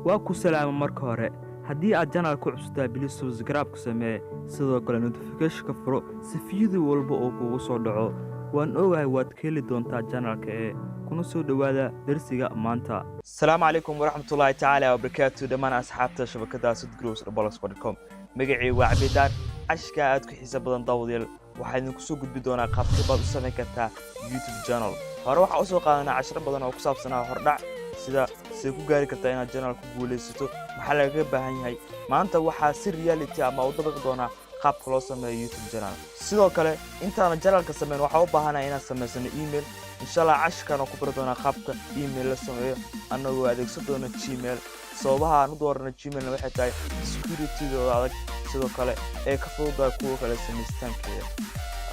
Waa ku salaama. Marka hore, haddii aad channel ku cusubtahay, please subscribe ku samee, sidoo kale notificationka furo si video walba oo kugu soo dhaco. Waan ogahay waad ka heli doontaa channelka ee kuna soo dhowaada darsiga maanta. Asalaamu calaykum waraxmatullaahi tacaala wabarakaatu dhammaan asxaabta shabakada sudgrows.com. Magacii waa Cabidaan. Cashka aad ku xiisa badan, daawadayaal, waxaa idinku soo gudbi doonaa qaabkee baad u samayn kartaa YouTube channel. Hore waxaa usoo qaadanaa cashiro badan oo ku saabsanaa hordhac, sida siday ku gaari kartaa inaad channel ku guulaysato, maxaa lagaga baahan yahay. Maanta waxaa si reality ama u dabaqi doonaa qaabka loo sameeyo YouTube channel. Sidoo kale, intaana channelka sameyn, waxaa u baahanaya inaan samaysano email. Insha Allah, cashkan oo ku bari doonaa qaabka email la sameeyo, annagoo adeegsan doona Gmail. Sababaha aan u doorana Gmailna waxay tahay securitydooda adag, sidoo kale ee ka fududahay kuwa kale samaystaankeeda.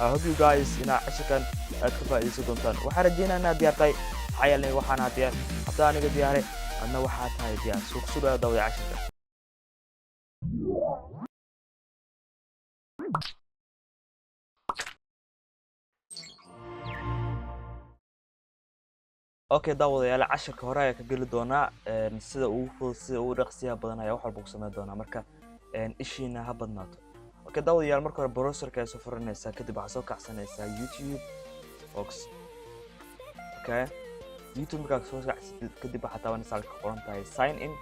I hope you guys inaa cashirkan aad ka faa'iidaysan doontaan. Waxaan rajeynaa inaad diyaar tahay, maxaa yeelay waxaan ahaa diyaar. Haddaa aniga diyaare, adna waxaa tahay diyaar. Soo kusoo dhawaada, daawada, cashirka. Okay daawadayaal, cashirka hore ayaa ka geli doonaa. Sida ugu fudud, sida ugu dhaqsiyaha badan ayaa wax walba ku sameyn doonaa. Marka ishiina ha badnaato. Okay daawadayaal, marka hore browserka ayaa soo furanaysaa, kadib waxaa soo kacsanaysaa YouTube box. Okay, YouTube markaa soo kacsatid kadib, waxaa taabanaysaa halka qoran tahay "sign in".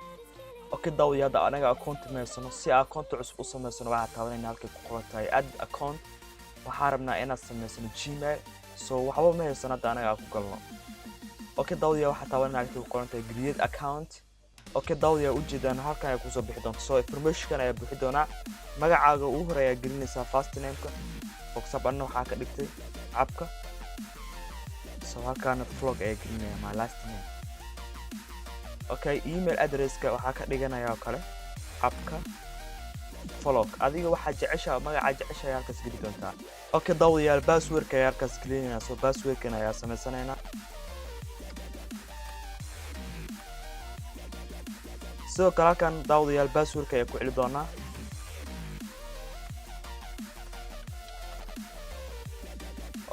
Okay daawadayaal, hadda anaga account maysano. Si aan account cusub u samaysano, waxaa taabanayna halkay ku qoran tahay "add account". Waxaa rabnaa inaad samaysano Gmail, so waxba ma haysan hadda anaga aan ku galno. Okay daawadayaal, waxaa taabanayna halkay ku qoran tahay "create account". Okay daawadayaal, ujeedaan halkan ay kusoo bixi doonto. So informationkan ayaa buuxi doonaa. Magacaaga ugu hore ayaa gelinaysaa, first nameka. For example, anna waxaa ka dhigtay Cabka. So halkaana Vlog ayaa gelinaya, my last name. Okay, email addresska waxaa ka dhiganaya oo kale Cabka Vlog. Adiga waxaa jecesha, magacaa jecesha ayaa halkaas geli doontaa. Okay daawadayaal, passwordka ayaa halkaas gelinayna. So passwordkan ayaa samaysanaynaa. Sidoo kale halkan, daawadayaal, passwordka ayaa ku celi doonaa.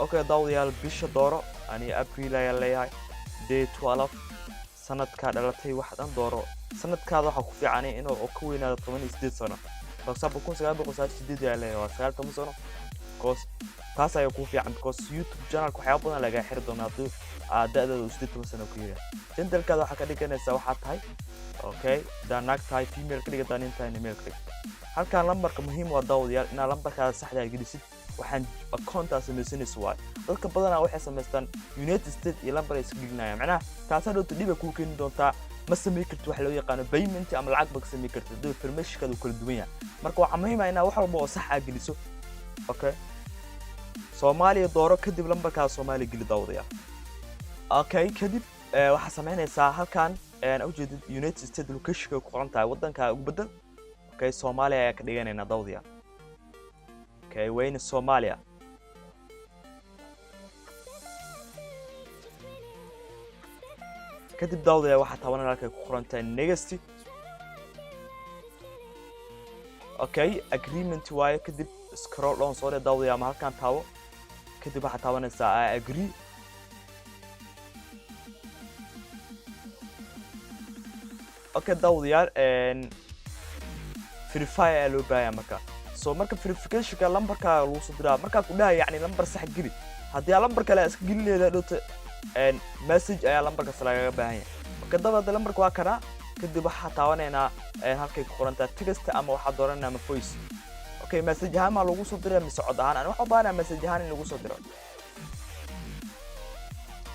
Okay daawadayaal, bisha dooro, aniga April ayaa leeyahay, day 12. Sanadkaa dhalatay wax dhan dooro. Sanadkaada waxaa ku fiicanay inuu ka weynaado 18 sano. For example, 1998 ayaa leeyahay, waa 19 sano, because taas ayaa kuu fiican, because YouTube channelka waxyaaba badan lagaa xiri doonaa haddii aad da'daada uu 18 sano ku yahay. Genderkaada waxaa ka dhiganaysaa waxaa tahay. Okay, hadaa naag tahay, female ka dhig, hadaa nin tahay, male ka dhig. Halkan lambarka muhiim waa, daawadayaal, inaad lambarkaada saxda aad gelisid. Waxaan accountaa samaysanaysa waaye. Dadka badanaa waxay samaystaan United States iyo lambar ay iska gelinayaan. Macnaha taasaa dhowta dhib ay kuu keeni doontaa. Ma samey kartid waxa loo yaqaano payment ama lacag ba ka samey kartid hadduu informationkaada uu kala duwan yahay. Marka waxaa muhiim ah inaad wax walba oo sax aa geliso. Okay, Soomaaliya dooro, kadib lambarkaada Soomaaliya geli, daawadayaal. Okay, kadib waxaa samaynaysaa halkan ujeedid United States locationka ku qoran tahay, waddankaa ugu bedel. Okay, Soomaaliya ayaa ka dhiganaynaa, daawadayaal. Okay, wayne Soomaaliya. Kadib, daawadayaal, waxaa taabanaya halkay ku qoran tahay "next". Okay, agreement waaye. Kadib scroll down soo dheh, daawadayaal, ama halkan taabo. Kadib waxaa taabanaysaa "I agree". Okay daawadayaal, verify ayaa loo baahaya marka. So marka verificationka lambarkaaga lagu soo diraa. Markaa ku dhahay, yacni lambar sax geli. Haddii aa lambar kale iska gelin leedahay, dhowta message ayaa lambarkaas lagaga baahan yahay. Marka dabada lambarka waa kanaa. Kadib waxaa taabanaynaa halkay ku qoran tahay "text", ama waxaa dooranayna ama "voice". Okay, message ahaan maa lagu soo diraa mise cod ahaan? Ani waxaa u baahanaa message ahaan in lagu soo diro.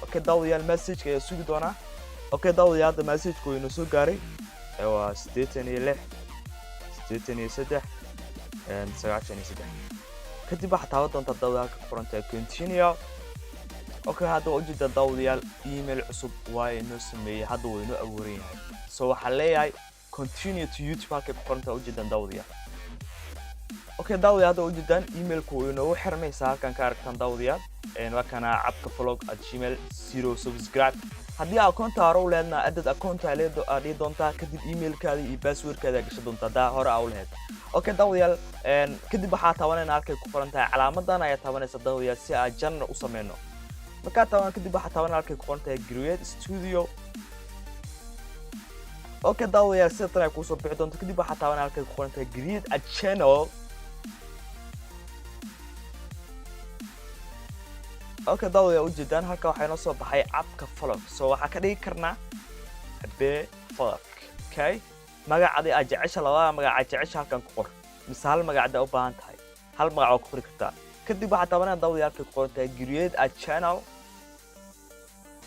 Okay daawadayaal, messageka ayaa sugi doonaa. Okay daawadayaal, hadda messageka wuu inoo soo gaaray. Waa 86 83 93. Kadib waxaa taaban doontaa, daawadayaal, halka ku qoran tahay "continue". Okay, hadda waa ujeedaa, daawadayaal, email cusub waa inoo sameeyey, hadda waa inoo abuuran yahay. So waxaan leeyahay "continue to YouTube" halkay ku qoran tahay, ujeedaan, daawadayaal. Okay daawadayaal, hadda ujeedaan emailku wuu inoogu xirmaysaa. Halkan ka aragtaan, daawadayaal, waa kana cabkavlog@gmail, zero subscribe. Haddii akoonta hore u leedna, add account aa dhihi doontaa, kadib emailkaada iyo passwordkaada gashan doontaa haddaa hore aa u lahayd. Okay daawadayaal, kadib waxaa taabanayna halkay ku qoran tahay calaamadan ayaa taabanaysa, daawadayaal, si aan channel u sameyno. Markaa taaban kadib, waxaa taabanaya halkay ku qoran tahay "create studio". Okay daawadayaal, sida tan ay kuusoo bixi doonto. Kadib waxaa taabanaya halkay ku qoran tahay "Create a channel". Okay daawadayaal, ujeedaan halka waxaa inoo soo baxay Cabka Vlog. So waxaa ka dhigi karnaa Abe Vlog. Okay, magacadii aad jecesha, labada magac aad jecesha halkan ku qor, mise hal magac haddaa u baahan tahay, hal magac waa ku qori kartaa. Kadib waxaa taabanaya daawadayaal halkay ku qoran tahay "Create a channel".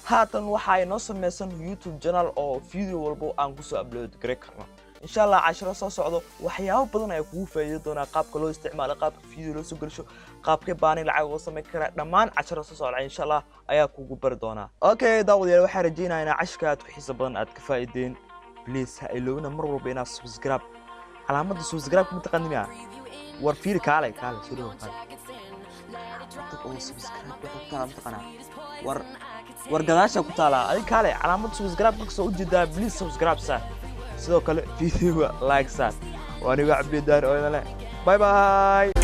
Haatan waxaa inoo sameysan YouTube channel oo video walba aan kusoo upload garay karno. Insha Allah cashiro soo socdo waxyaabo badan ayaa kugu faa'iidi doonaa, qaabka loo isticmaalo, qaabka video loo soo gelsho, qaabkee baani lacag uga samayn karaa. Dhammaan cashiro soo socda insha Allah ayaa kugu bari doonaa. Okay daawadayaal, waxaa rajaynayaa inaa cashirka aad ku xiisa badan aad ka faa'iideen. Please ha iloobina mar walba inaad subscribe, calaamadda subscribe ma taqaani miya? War fiiri, kaale kaale, soo dhawo, kaale. Calaamada oo subscribe waxay ku taalaa, mataqaanaa? War war, gadaasha ku taalaa. Adig kaale, calaamadda subscribe marka soo ujeedaa. Please subscribe saar, sidoo kale videoga like saar. Waa anigo Cabdidaar oo idin leh bye bye.